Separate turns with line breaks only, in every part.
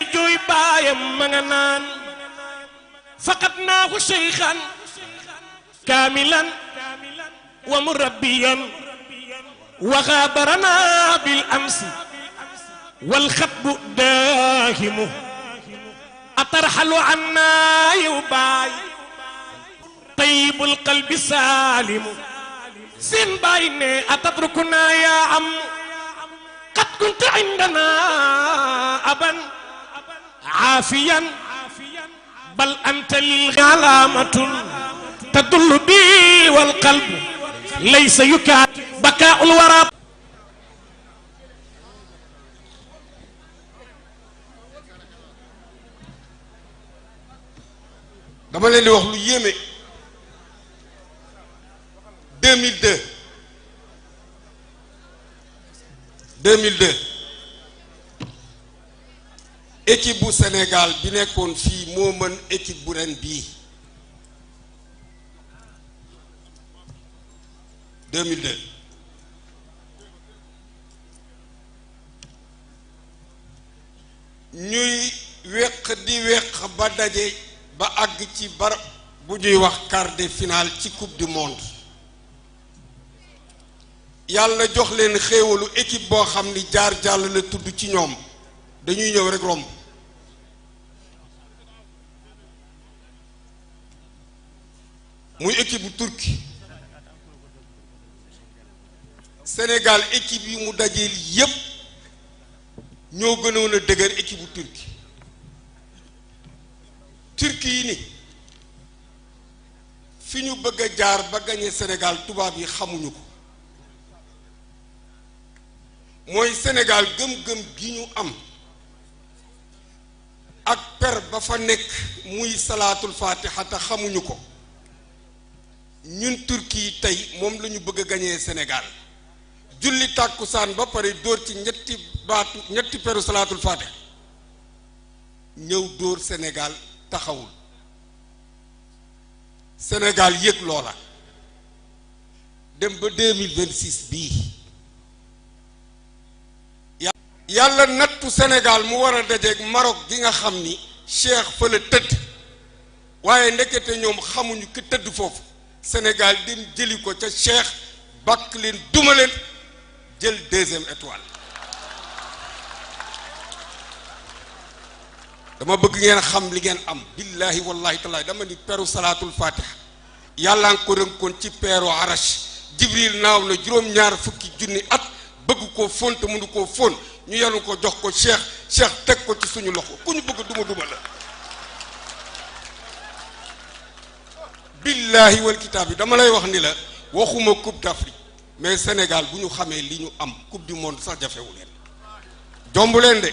jooy baayam ma nga naan faqadnaahu shaykhan kaamilan wa murabbiyan wa xaabaranaa bil amsi wal xatbu daahimu atarxalu annaa yow baay tayyibul qalbi saalimu seen baay ne atatrukunaa yaa am qad kunta indanaa aban عافيا بل أنت للغلامة تدل بي والقلب ليس يكاد بكاء الورى
dama leen di wax lu yéeme 2002 équipe bu Sénégal bi nekkoon fii moo mën équipe bu ren bii 2002 ñuy weq di weq ba daje ba àgg ci bar bu ñuy wax quart de finale ci coupe du monde yàlla jox leen xéewalu équipe boo xam ni jaar jàll la tudd ci ñoom dañuy ñëw rek romb muy équipe bu Turquie Sénégal équipe yi mu dajeel yépp ñoo gënoon a dëgër équipe bu Turquie yi ni fi ñu bëgg a jaar ba gañe Sénégal tubaab yi xamuñu ko mooy Sénégal gëm-gëm gi ñu am ak per ba fa nekk muy salaatul fatiha te xamuñu ko ñun Turquie yi tey moom la ñu bëgg a gañee Sénégal julli tàkkusaan ba pare dóor ci ñetti peru salaatul fatiha ñëw dóor Sénégal taxawul Sénégal yëg loola dem ba 2026 bii yàlla nattu Sénégal mu war a dajeeg Maroc gi nga xam ni Cheikh fa la tëdd waaye ndekete ñoom xamuñu ki tëdd foofu Sénégal dem jëli ko ca Cheikh bakk leen duma leen jël deuxième étoile dama bëgg ngeen xam li ngeen am billahi wallahi taala dama ni peru salaatul fatiha yàlla nga ko rënkoon ci peeru arash jibril naaw na juróom-ñaar fukki junni at bëgg koo fóon te mënu koo fóon ñu yenu ko jox ko cheikh teg ko ci suñu loxo ku ñu bëgg duma la billahi wal kitaab yi dama lay wax ni la waxuma coupe d'Afrique mais Sénégal bu ñu xamee li ñu am coupe du monde sax jafewu leen jombu leen de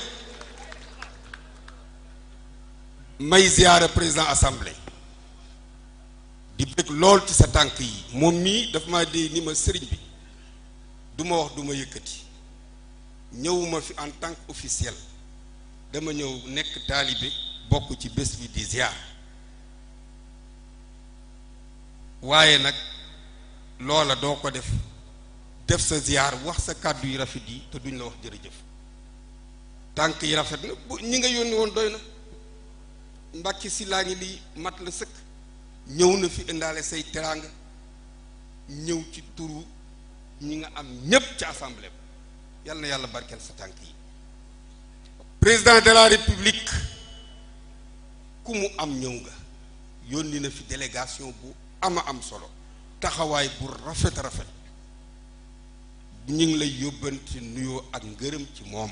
may ziyaara président assemblée di bëgg lool ci sa tànk yi moom mii daf ma dee ni ma sëriñ bi du ma wax du ma yëkkati ñëwuma fi en tant qu'officiel dama ñëw nekk taalibe bokk ci bés bi di ziyaar waaye nag loola doo ko def sa ziyaar wax sa kàddu yi rafet yi te duñ la wax jërëjëf tànk yi rafet na bu ñi nga yónni woon doy na Mbàkke si laa ngi lii mat la sëkk ñëw na fi indaale say teraanga ñëw ci turu ñi nga am ñépp ci assemblée bi yal na yàlla barkeel sa tànk yi président de la république ku mu am ñëw nga yónni na fi délégation bu ama am solo taxawaay bu rafet ñu ngi lay yóbbante nuyoo ak ngërëm ci moom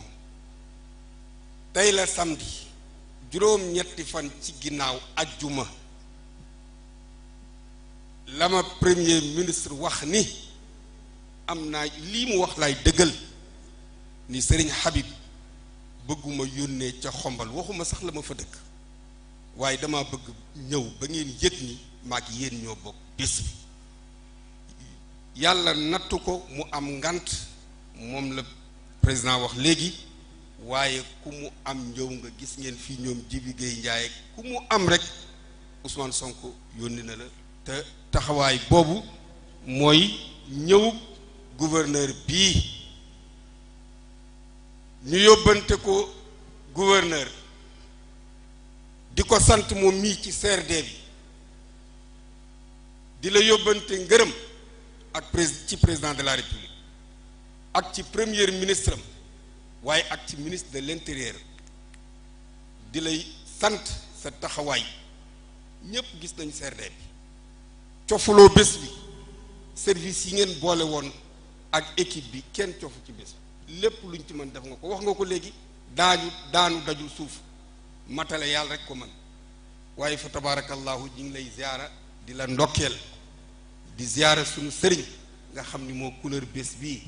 tey la samedi juróom-ñetti fan ci ginnaaw ajjuma la ma premier ministre wax ni am naa lii mu wax lay dëggal ni Serigne Habib bëgguma yónnee ca xombal waxuma sax la ma fa dëkk waaye dama bëgg ñëw ba ngeen yëg ni maag yéen ñoo bokk bés bi yàlla nattu ko mu am ngant moom la président wax léegi waaye ku mu am ñëw nga gis ngeen fii ñoom Jibi Gueye Ndiaye ku mu am rek Ousmane Sonko yónni na la te taxawaay boobu mooy ñëw gouverneur bii ñu yóbbante ko gouverneur di ko sant moom mii ci CRD bi di la yóbbante ngërëm ak ci président de la république ak ci premier ministre am waaye ak ci ministre de l'intérieur di lay sant sa taxawaay ñépp gis nañu CRD bi cofuloo bés bi service yi ngeen boole woon ak équipe bi kenn cofu ci bés bi lépp luñ ci mën def nga ko wax nga ko léegi daanu dajul suuf matale yàlla rek ko mën waaye fa tabarakallahu ñu ngi lay ziyaara di la ndokkeel di ziyaara suñu sëriñ nga xam ni moo couleur bés bii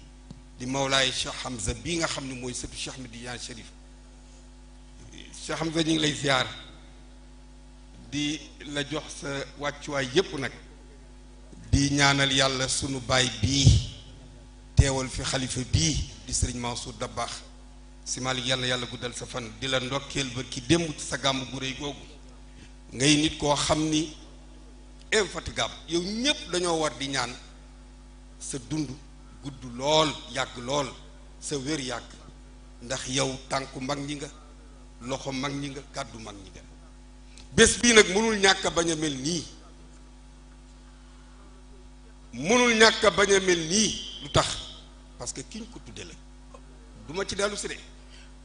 di Mawlaay Cheikh Hamza bii nga xam ni mooy sëtu Cheikh Ahmed Tidiane Chérif Cheikh Hamza ñu ngi lay ziyaar di la jox sa wàccuwaay yépp nag di ñaanal yàlla sunu baay bii teewal fi xalifa bii di sëriñ Mansour Dabakh si Malick yàlla guddal sa fan di la ndokkeel ba ki démb ci sa gàmm gu réy googu ngay nit koo xam ni infatigable yow ñépp dañoo war di ñaan sa dund gudd lool yàgg lool sa wér yàgg ndax yow tànku mag ñi nga loxo mag ñi nga kàddu mag ñi nga bés bii nag mënul ñàkk a bañ a mel nii mënul ñàkk a bañ a mel nii lu tax parce que ki ñu ko tudde la duma ci dellu si de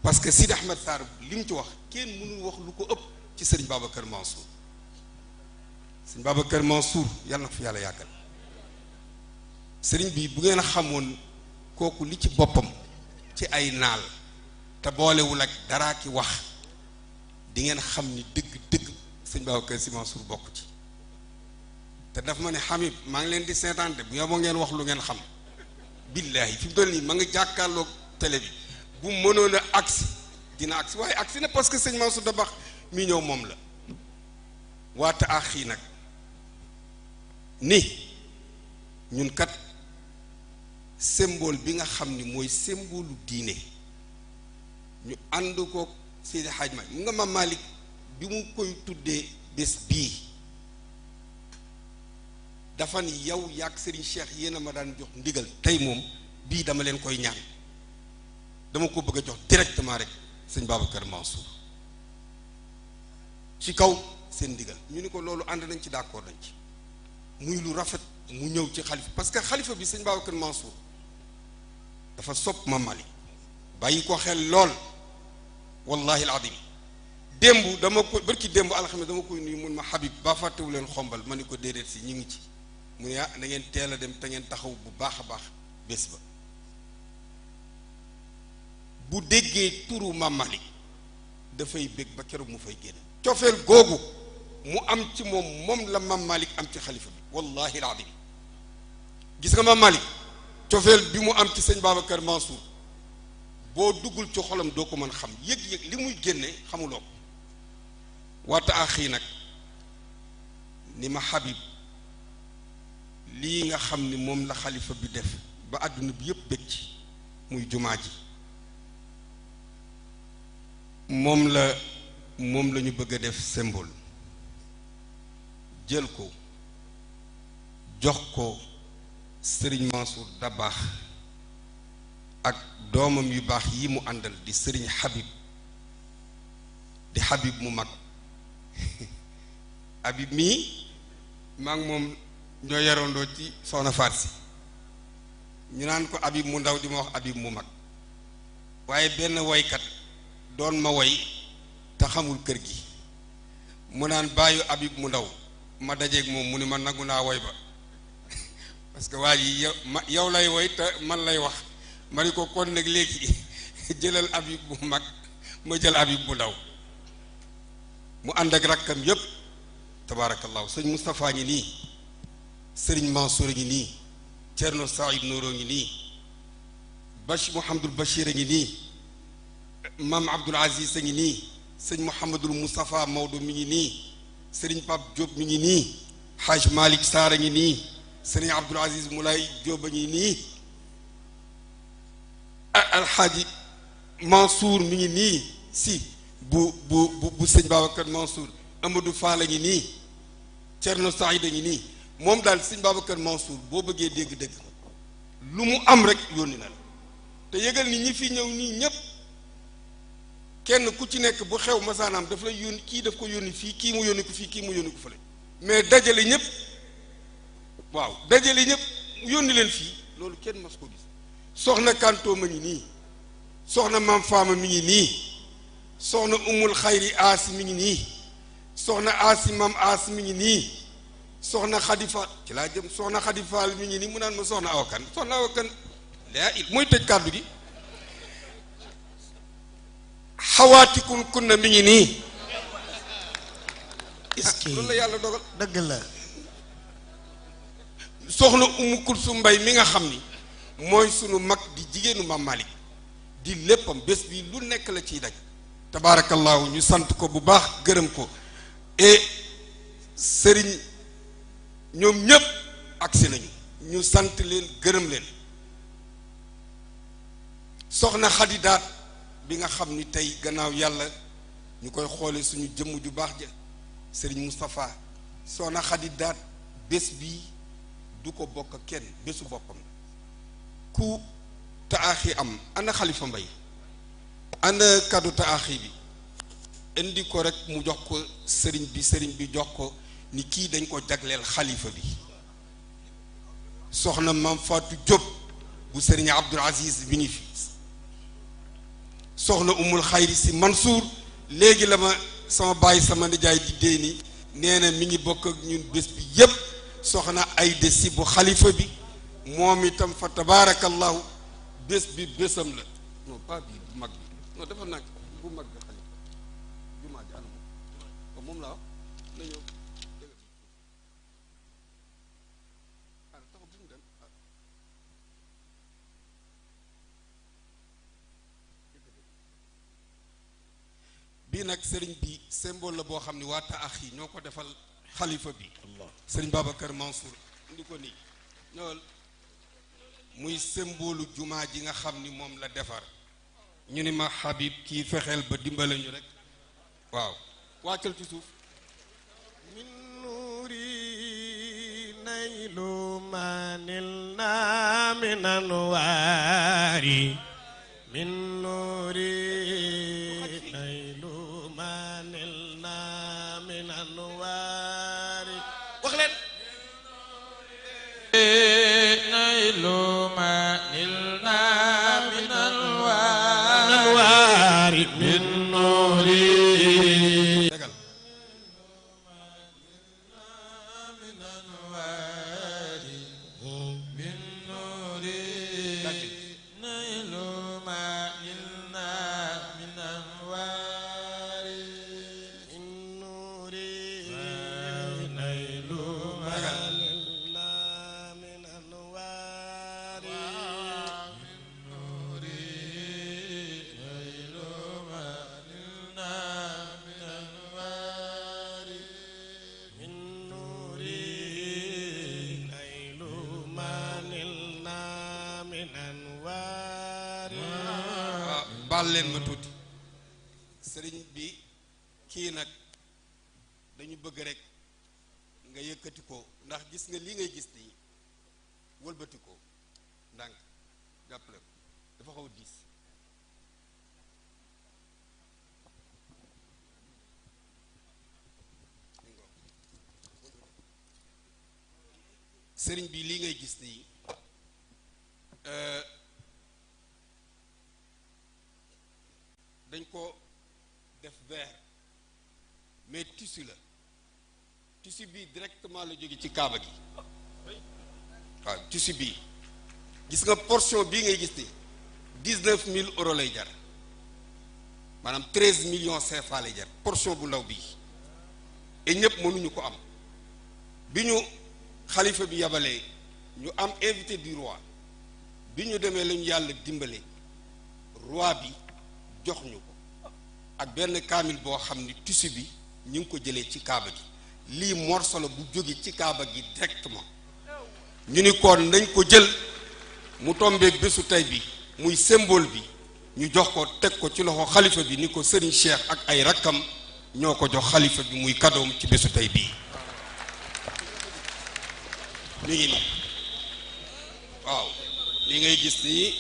parce que Sidi Ahmed Sarr li mu ci wax kenn mënul wax lu ko ëpp ci sëriñ Babacar Mansour sëriñ Babacar Mansour yàlla na ko fi yàlla yàggal sëriñ bi bu ngeen xamoon kooku li ci boppam ci ay naal te boolewul ak daraa ki wax di ngeen xam ni dëgg sëriñ Babacar Sy Mansour bokk ci te daf ma ne Habib maa ngi leen di seetaante bu yeboo ngeen wax lu ngeen xam billaahi fi mu toll nii ma nga jàkkaarloog télé bi bu mënoon a agsi dina agsi waaye agsi na parce que sëñ Mansour Dabakh mi ñëw moom la waata axii nag ni ñun kat symbole bi nga xam ni mooy symbole diine ñu ànd ko Seydi Hadj Malick nga ma Malick bi mu koy tuddee bés bii dafa ni yow yaag Serigne Cheikh yéen a ma daan jox ndigal tey moom bii dama leen koy ñaan dama ko bëgg a jox directement rek sëñ Babacar Mansour ci kaw seen ndigal ñu ni ko loolu ànd nañ ci d'accord nañ ci muy lu rafet mu ñëw ci xalifa parce que xalifa bi sëñ Babacar Mansour dafa sopp ma Malick bàyyi ko xel lool wallahi alazim démb dama ko barki démb alxames dama koy nuyu mun ma Habib ba fàttewu leen xombal ma ni ko déedéet si ñu ngi ci mu ne da ngeen teel a dem te ngeen taxaw bu baax a baax bés ba bu déggee turu Mame Malick dafay bég ba keroog mu fay génn cofeel googu mu am ci moom la Mame Malick am ci xalifa bi wallahi alazim gis nga Mame Malick cofeel bi mu am ci sëñ Babacar Mansour boo duggul ci xolam doo ko mën xam yëg-yëg li muy génne xamuloo ko waata axii nag ni ma Habib lii nga xam ni moom la xalifa bi def ba àdduna bi yépp bég ci muy jumaa ji moom la ñu bëgg a def symbole jël ko jox ko Serigne Mansour Dabakh ak doomam yu baax yi mu àndal di Serigne Habib di Habib mu mag Habib mii maa ngi moom ñoo yarandoo ci Soxna Farsi ñu naan ko Habib mu ndaw di ma wax Habib mu mag waaye benn woykat doon ma woy te xamul kër gi mu naan bàyyu Habib mu ndaw ma dajeeg moom mu ni ma nangu naa woy ba parce que waa ji yow lay woy te man lay wax ma ni ko kon nag léegi jëlal Habib bu mag ma jël Habib bu ndaw mu ànd ak rakkam yépp tabaarakallahu sëñ Moustapha ngi nii sëriñ Mansour ngi nii Thierno Saïd Nouro ngi nii Mouhamadul Bachir a ngi nii Mame Abdoul Aziz a ngi nii sëñ Mouhamadul Moustapha Maodo mi ngi nii sëriñ Pape Diop mi ngi nii Haj Malick Sarr a ngi nii sëriñ Abdoul Aziz Moulay Diop a ngi nii alxaaji Mansour mi ngi nii si bu sëñ Babacar Mansour Amadou Fall a ngi nii Thierno Saïd a ngi nii moom daal sëñ Babacar Mansour boo bëggee dégg-dégg lu mu am rek yónni na la te yëgal ni ñi fi ñëw nii ñépp kenn ku ci nekk bu xew masaanaam daf lay yónni kii daf ko yónni fii kii mu yónni ko fii kii mu yónni ko fële mais dajale ñëpp waaw dajale ñëpp yónni leen fii loolu kenn mas ko gis soxna Kanto ma ngi nii soxna Maam Faama mi ngi nii soxna Umul Xayri Aasi mi ngi nii soxna Aasi Maam Aasi mi ngi nii soxna Xadifa ci laa jëm soxna Xadifaal mi ngi nii mu naan ma soxna Awakan soxna Awakan laa it mooy tëj kàddu gi xawaatikun kunna mi ngi nii loolu la yàlla dogal
dëgg la
soxna Umu Kulsum Mbay mi nga xam ni mooy sunu mag di jigéenu Maam Malick di léppam bés bi lu nekk la ciy daj tabaarakallaahu ñu sant ko bu baax gërëm ko et sëriñ ñoom ñépp agsi nañu ñu sant leen gërëm leen soxna Xadidaat bi nga xam ni tey gannaaw yàlla ñu koy xoole suñu jëmm ju baax ja sëriñ Moustapha soxna Xadidaat bés bii du ko bokk kenn bésu boppam ku taaxi am ana Xalifa Mbay ana kaddu taaxi bi indi ko rek mu jox ko sëriñ bi jox ko ni kii dañ ko jagleel xalifa bi soxna Maam Fatou Diop bu sëriñ Abdul Aziz bi ngi fi soxna Umul Xayri si Mansour léegi la ma sama bàyyi sama nijaay di dee ni nee na mi ngi bokk ak ñun bés bi yépp soxna Ayda si bu xalifa bi moom itam fa tabaarakallahu bés bi bésam la non pas bi bu mag bi non dafa nag bu mag bi xalifa jumaa ji anam moom laa na ñëw bii nag sëriñ bi symbole la boo xam ne waa taax yi ñoo ko defal xalifa bi sëriñ Babacar Mansour indi ko nii ñëwal muy symbole jumaa ji nga xam ni moom la defar ñu ni ma Habib kii fexeel ba dimbale ñu rek waaw wàccal ci suuf
min nuuri naylu manil na min anwaari min nuuri naylu manil na min anwaari wax leen naylu manil na min anwaari min nuuri
tegal baal leen ma tuuti sëriñ bi kii nag dañu bëgg rek nga yëkkati ko ndax gis nga lii ngay gis nii wëlbati ko ndànk jàppale ko dafa xaw a diis sëriñ bi lii ngay gis nii dañ ko def verre mais tissu la tissu bii directement la jóge ci kaaba gi waaw tissu bii gis nga portion bii ngay gis ni 19 000 euros lay jar maanaam 13 millions CFA lay jar portion bu ndaw bii et ñëpp mënuñu ko am bi ñu xalifa bi yabalee ñu am invité du roi bi ñu demee lañu yàlla dimbale roi bi jox ñu ko ak benn kaamil boo xam ni tissu bi ñu ngi ko jëlee ci kaaba gi lii morceau la bu jóge ci kaaba gi directement ñu ni kon nañ ko jël mu tombeeg bésu tey bi muy symbole bi ñu jox ko teg ko ci loxo xalifa bi ni ko Serigne Cheikh ak ay rakkam ñoo ko jox xalifa bi muy kadoom ci bésu tey bii mi ngi nii waaw li ngay gis nii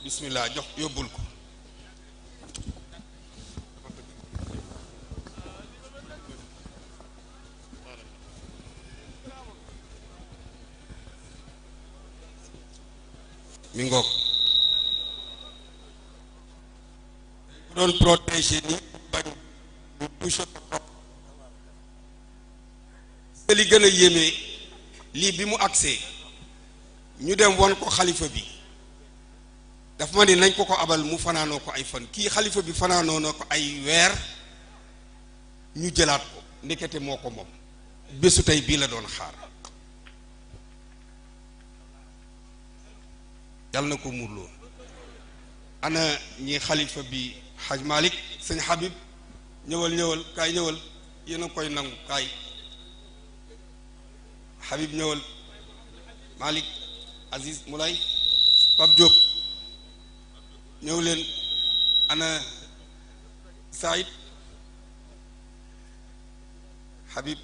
bismillah jox yóbbul ko mi ngoog ku doon protéger ni bañ bu touché ko li gën a yéeme lii bi mu agsee ñu dem won ko xalifa bi daf ma ni nañ ko ko abal mu fanaanoo ko ay fan kii xalifa bi fanaanoo na ko ay weer ñu jëlaat ko ndekete moo ko moom bésu tey bii la doon xaar yàlla na ko muurloo ana ñi xalifa bi Haj Malick sëñ Habib ñëwal kaay ñëwal yéen a koy nangu kaay Habib ñëwal Malick Aziz Moulay Pape Diop ñëw leen ana Saïd Habib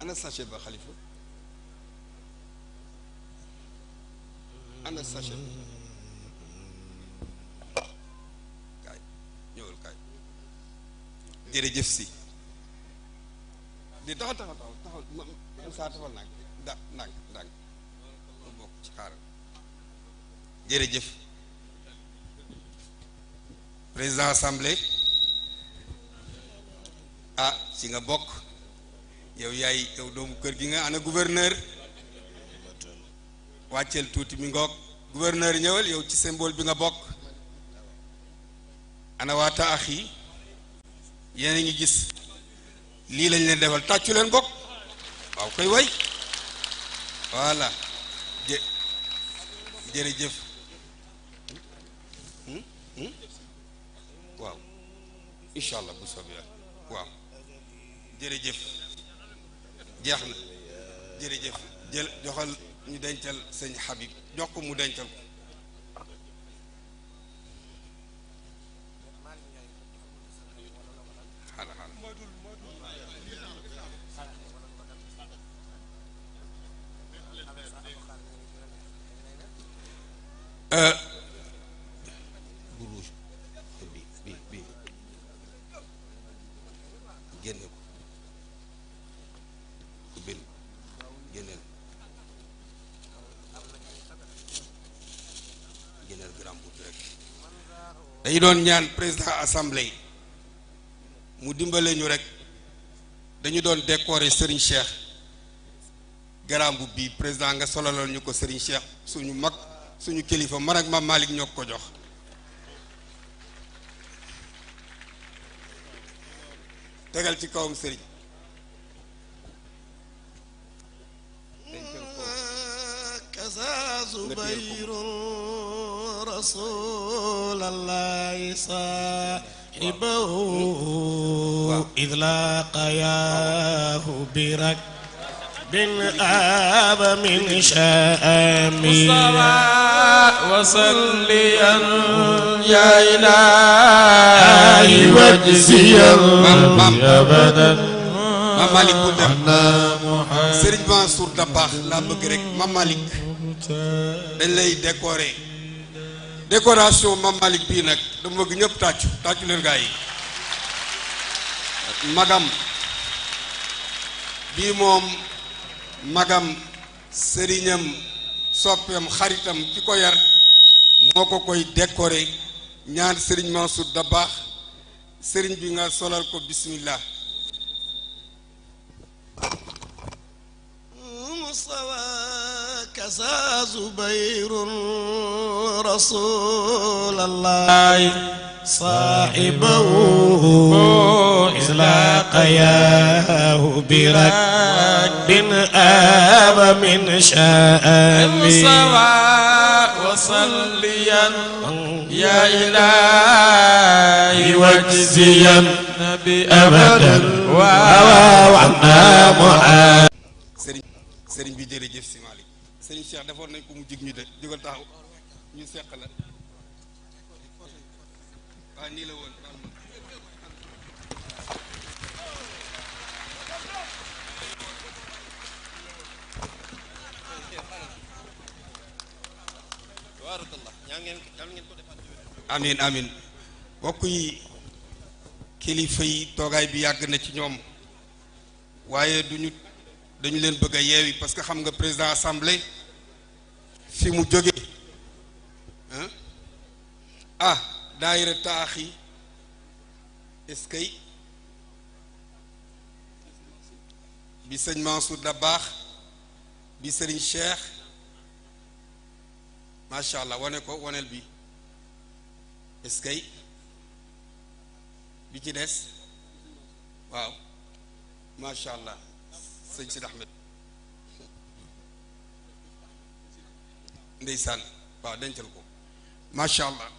ana sachet ba xalifa ana sachet kaay ñëwal kaay jërëjëf si di taxaw saa tafal naag ndànk mu bokk ci xaaral jërëjëf président assemblée ah ci nga bokk yow doomu kër gi nga ana gouverneur wàcceel tuuti mi ngoog gouverneur ñëwal yow ci symbole bi nga bokk ana waa taax yi yéen a ngi gis lii lañ leen defal tàccu leen bokk waaw koy way voilà jërëjëf waaw incha allah bu soobee waaw jërëjëf jeex na jërëjëf joxal ñu dencal sëñ Habib jox ko mu dencal ko bu rouge bi génne ko bil génneel grand bout rek dañu doon ñaan président assemblée mu dimbale ñu rek dañu doon décorer Serigne Cheikh grand bout bi président nga solaloon ñu ko Serigne Cheikh suñu mag suñu kilifa man ak Mame Malick ñoo ko jox tegal ci kawam Serigne
كذا زبير رسول الله صاحبه إذ لاقياه برك بن آب من شامي وصليا يا إلهي واجزيا يا بدن
Mame Malick bu dem Serigne Mansour Dabakh laa bëgg rek Mame Malick dañ lay décorer décoration Mame Malick bii nag dama bëgg ñëpp tàccu leen gaa yi magam bii moom magam sëriñam soppeem xaritam ki ko yar moo ko koy décorer ñaan Serigne Mansour Dabakh Serigne bi nga solal ko bismillah
كذا زبير رسول الله صاحبه إذ لاقياه بركب آب من شامي وصليا يا إلهي واجزيا أبدا وعنا معاذ
sëriñ bi jërëjëf si Malick sëriñ Cheikh defoon nañ ko mu jig ñu de jógal taxaw ñu seq la waaw nii la woon amin amin bokk yi kilifa yi toogaay bi yàgg na ci ñoom waaye dañu leen bëgg a yeewi parce que xam nga président assemblée fi mu jóge daayira taax yi est-ce que bi sëñ Mansour Dabakh bi sëriñ Cheikh macha allah wane ko waneel bi est-ce que bi ci des waaw macha allah sëñ Sid Ahmed ndeysaan waaw dencal ko macha allah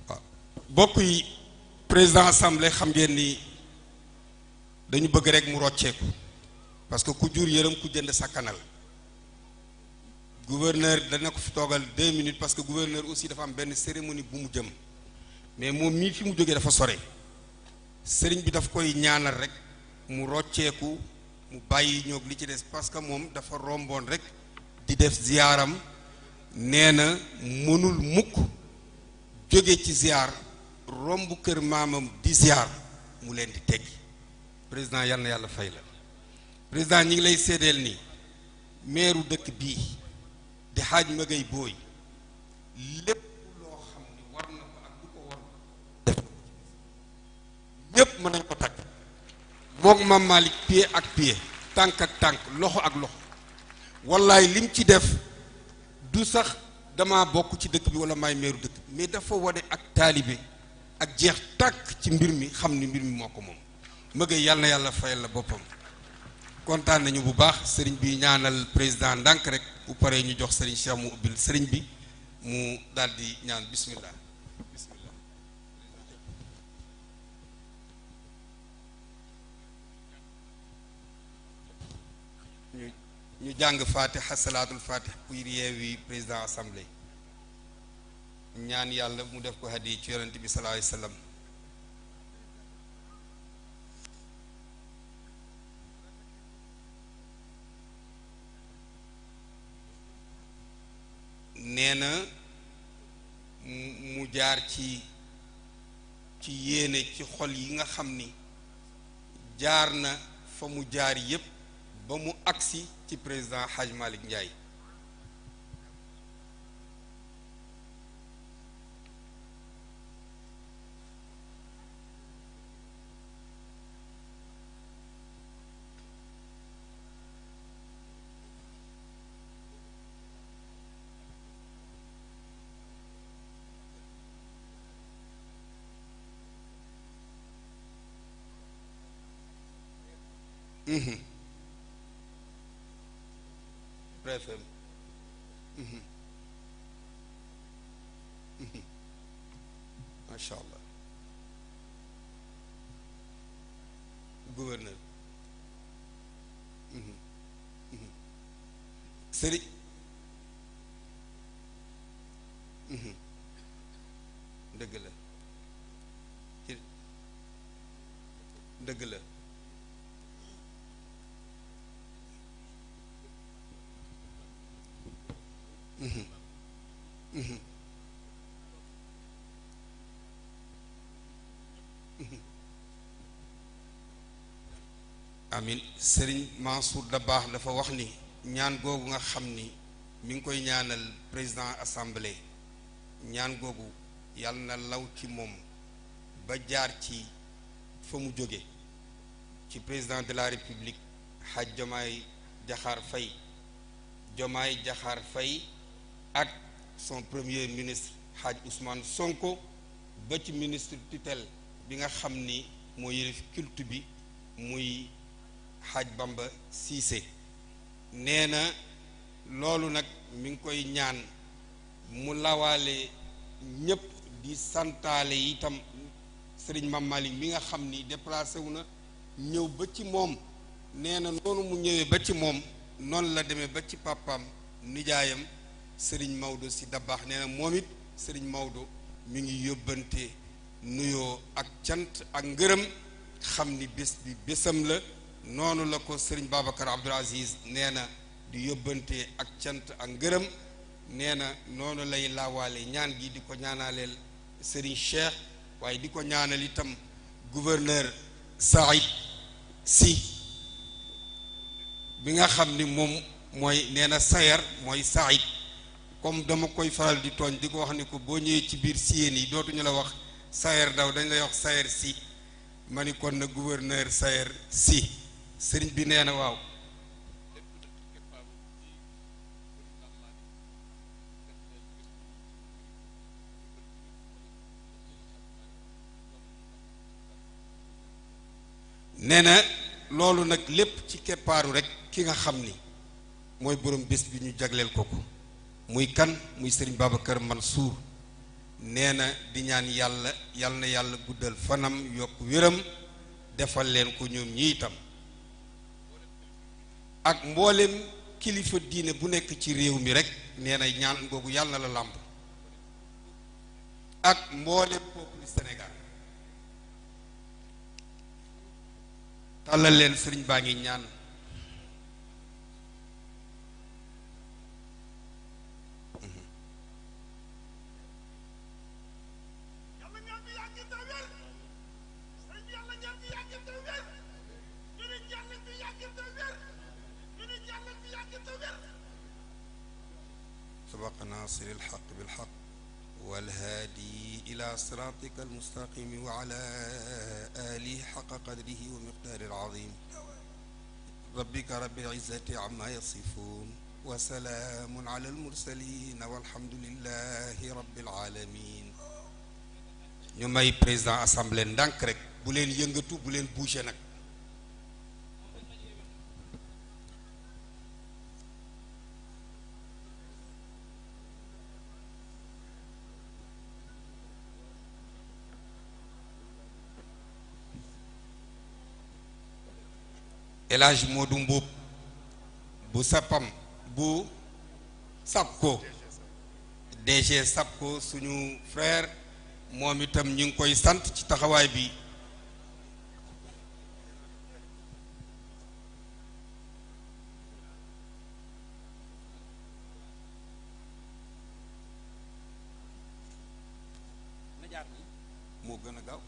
waaw bokk yi président assemblée xam ngeen ni dañu bëgg rek mu rocceeku parce que ku jur yërëm ku jënd sakkanal gouverneur dana ko fi toogal 2 minutes parce que gouverneur aussi dafa am benn cérémonie bu mu jëm mais moom mii fi mu jógee dafa sore sëriñ bi daf koy ñaanal rek mu rocceeku mu bàyyi ñoog li ci des parce que moom dafa romboon rek di def ziyaaram nee na mënul mukk jóge ci ziyaar romb kër maamam di ziyaar mu leen di teggi président yal na yàlla fay la président ñi ngi lay seedeel ni meeru dëkk bii di xaaj magay booy lépp loo xam ni war na ko ak du ko war def ñépp mën nañ ko takk mook Mame Malick pied ak pied tànk ak tànk loxo ak loxo wallaay lim ci def du sax dama bokk ci dëkk bi wala maay meeru dëkk bi mais dafa wane ak taalibe ak jeex tàkk ci mbir mi xam ni mbir mi moo ko moom mëgay yàlla na yàlla fayal la boppam kontaan nañu bu baax sëriñ bi ñaanal président ndànk rek bu paree ñu jox sëriñ Cheikh mu ubbil sëriñ bi mu daal di ñaan bismillah bismillah ñu jàng fatiha salaatul fatih pour yeewi président assemblée ñaan yàlla mu def ko hadiya ci yonent bi sallallahu alayhi wasallam nee na mu jaar ci yéene ci xol yi nga xam ni jaar na fa mu jaar yépp ba mu agsi ci président Hadj Malick Ndiaye préfet macha allah gouverneur sëriñ dëgg la dëgg la amin sëriñ Mansour Dabakh dafa wax ni ñaan googu nga xam ni mi ngi koy ñaanal président assemblée ñaan googu yàlla na law ci moom ba jaar ci fa mu jóge ci président de la république Hadj Diomaye Diakhar Faye ak son premier ministre Hadj Ousmane Sonko ba ci ministre tutelle bi nga xam ni moo yëlif culte bi muy Hadj Bamba Cissé nee na loolu nag mi ngi koy ñaan mu lawaale ñépp di santaale itam sëriñ Mame Malick mi nga xam ni déplacé wu na ñëw ba ci moom nee na noonu mu ñëwee ba ci moom noonu la demee ba ci papaam nijaayam sëriñ Maodo si Dabakh nee na moom it sëriñ Maodo mi ngi yóbbante nuyoo ak cant ak ngërëm xam ni bés bi bésam la noonu la ko sëriñ Babacar Abdoul Aziz nee na di yóbbante ak cant ak ngërëm nee na noonu lay laawaale ñaan gi di ko ñaanaleel sëriñ Cheikh waaye di ko ñaanal itam gouverneur Saïd Sy bi nga xam ni moom mooy nee na Sayer mooy Saïd comme dama koy faral di tooñ di ko wax ni ko boo ñëwee ci biir siyeen yi dootuñu la wax Sayer Daw dañ lay wax Sayer si ma ni kon na gouverneur Sayer si sëriñ bi nee na waaw nee na loolu nag lépp ci keppaaru rek ki nga xam ni mooy borom bés bi ñu jagleel ko ko muy kan muy sëriñ Babacar Mansour nee na di ñaan yàlla na yàlla guddal fanam yokk wéram defal leen ko ñoom ñi itam ak mboolem kilifa diine bu nekk ci réew mi rek nee na ñaan googu yàlla na la làmb ak mboolem peuple Sénégal tàllal leen sëriñ baa ngi ñaan سبق ناصر الحق بالحق والهادي إلى صراطك المستقيم وعلى آله حق قدره ومقدار العظيم ربك رب العزة عما يصفون وسلام على المرسلين والحمد لله رب العالمين ñu may président assemblée ndànk rek bu leen yëngatu bu leen bouger nag El Hadj Modou Mbuub bu sapam bu SAPCO DG SAPCO suñu frère moom itam ñu ngi koy sant ci taxawaay bi moo gën a gaaw